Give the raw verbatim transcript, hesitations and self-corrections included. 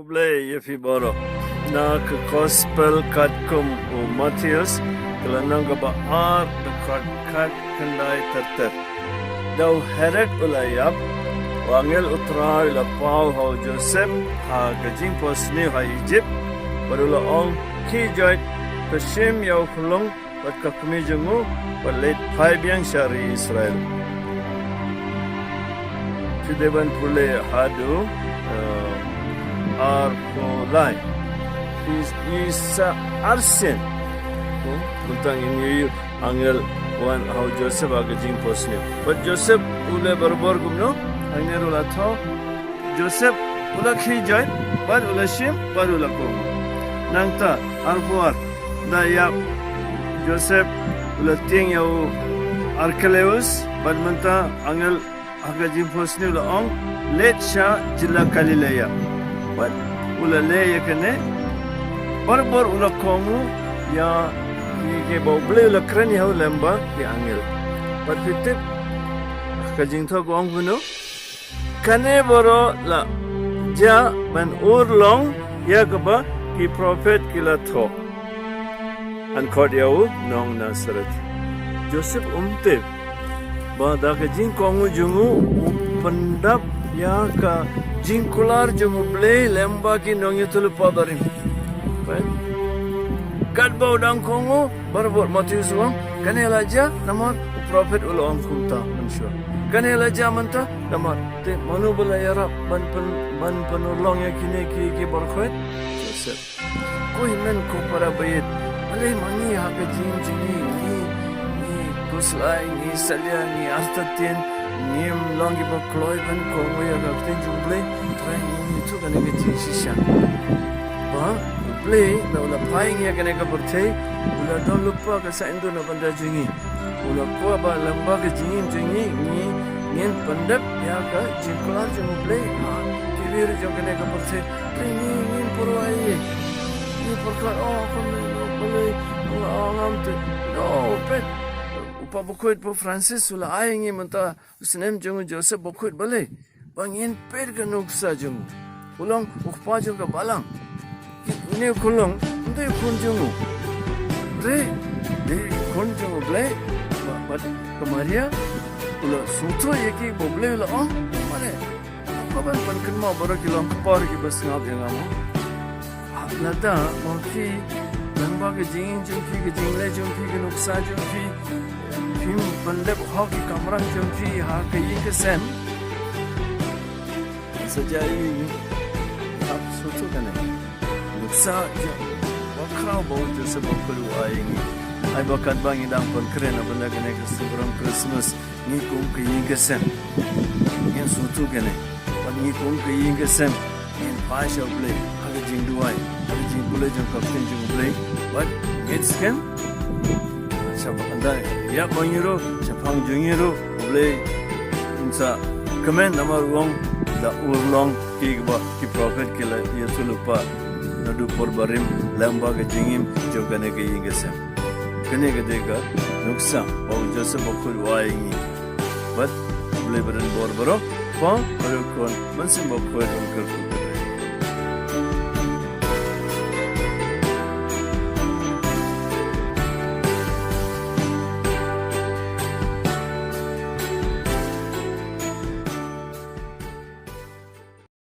Blei ïa phi baroh. Na ka Gospel katkum u Mathaios, ka lynnong kaba ar, dkhot khatkhyndai ter ter. Da u Herod u la ïap, u angel u Trai u la paw ha u Joseph ha ka jingphohsniew ha Ijipt, bad u la ong, khie joit, to shim ïa u khyllung bad ka kmie jong u, bad leit phai biang sha ri Israel. Phi dei ban pule haduh, eh, arphew lai. Phi, phi sa arsien. Kumta ngin ïohi u angel u wan ha u Joseph ha ka jingphohsniew. Bad Joseph u leh barabor kumno? Hangne ruh la thoh. Joseph u la khie joit, bad u la shim, bad u la kohnguh. Nangta, arphew ar, da ïap Joseph u la tieng ïa u Arkelaus, bad mynta angel ha ka jingphohsniew u la ong, leit sha jylla Galilea. Bad u la leh ïa kane, barabor u la kohnguh ïa ki, kiba U Blei u la kren ïa u lyngba ki angel. Bad phi tip, ka jingthoh ka ong kumno? Kane baroh la jia ban urlong ïa kaba ki prophet ki la thoh. Yn khot ïa u nong Nasareth. Joseph um tip ba da ka jingkohnguh jong u u pyndap ïa ka jingkular jong U Blei lyngba ki nongïathuhlypa barim. Katba u dang kohnguh, barabor Mathaios u ong, kane la jia namar u prophet u la ong kumta mynshuwa. Kane la jia mynta namar, te mano ba la ïarap ban pyn, ban pynurlong ïa kine ki, ki baroh khoit? Joseph. Ko hynmen ko para baieit. Balei ma ngi ha ka jingim jong ngi, ngi, ngi khuslai, ngi salia, ngi artatien, ngim long kiba kloi ban kohnguh ïa ka ktien jong U Blei? Trai, ngi ïathuh kane ka jingshisha. Ba U Blei, na u la phai ngi ha kane ka pyrthei, u la don lypa ka saiñdur na bynta jong ngi. U la kwah ba lyngba ka jingim jong ngi, ngi, ngin pyndep ïa ka jingkular jong U Blei ha kiwei ruh jong kane ka pyrthei. Te ngi, ngin pyrwa ïa, ngi pyrkhat, oh, kumno, balei, oh, ngam te. No, peit. U Papa Bakhuid Pope Francis u la ai ngi mynta u snem jong u Joseph Bakhuid, balei? Ba ngin peit ka nuksa jong u. U long u kpa jong ka balang. Une u khyllung, um dei u khun jong u. Dei, dei u khun jong U Blei, ba, ba, ka Maria, u la sngewthuh ïa ki ba U Blei u la ong, mane. Ko ban pynkynmaw baroh ki longkpa kiba sngap ïa nga mo. Lada mo phi, lyngba ka jingim jong phi, ka jingleh jong phi, ka nuksa jong phi, phim pyndep hok ïa ki kamram jong phi ha ka ïing ka sem. Sa jia ïa ngi. Hap sngewthuh kane. Nuksa jong u bakhraw ba u Joseph Bakhuid u ai ïa ngi. Ai ba katba ngi dang pynkhreh na bynta kane ka sngewbha Christmas. Ngi kum ka ïing ka sem. Ngin sngewthuh kane. Bad ngi kum ka ïing ka sem. Ngin phai sha U Blei ha ka jingduwai, ha ka jingpule jong ka ktien jong U Blei. Bad ngin skhem. Shaphang, ynda ïa ba ngi ruh, shaphang jong ngi ruh, U Blei un sa kmen namar u ong da urlong kiba ki prophet ki la ïathuhlypa naduh por barim lyngba ka jingim jong kane ka ïing ka sem. Kane ka dei ka nuksa ba u Joseph Bakhuid u ai ïa ngi. Bad U Blei ba don bor baroh, Kpa, Khun, Mynsiem Bakhuid un kyrkhu.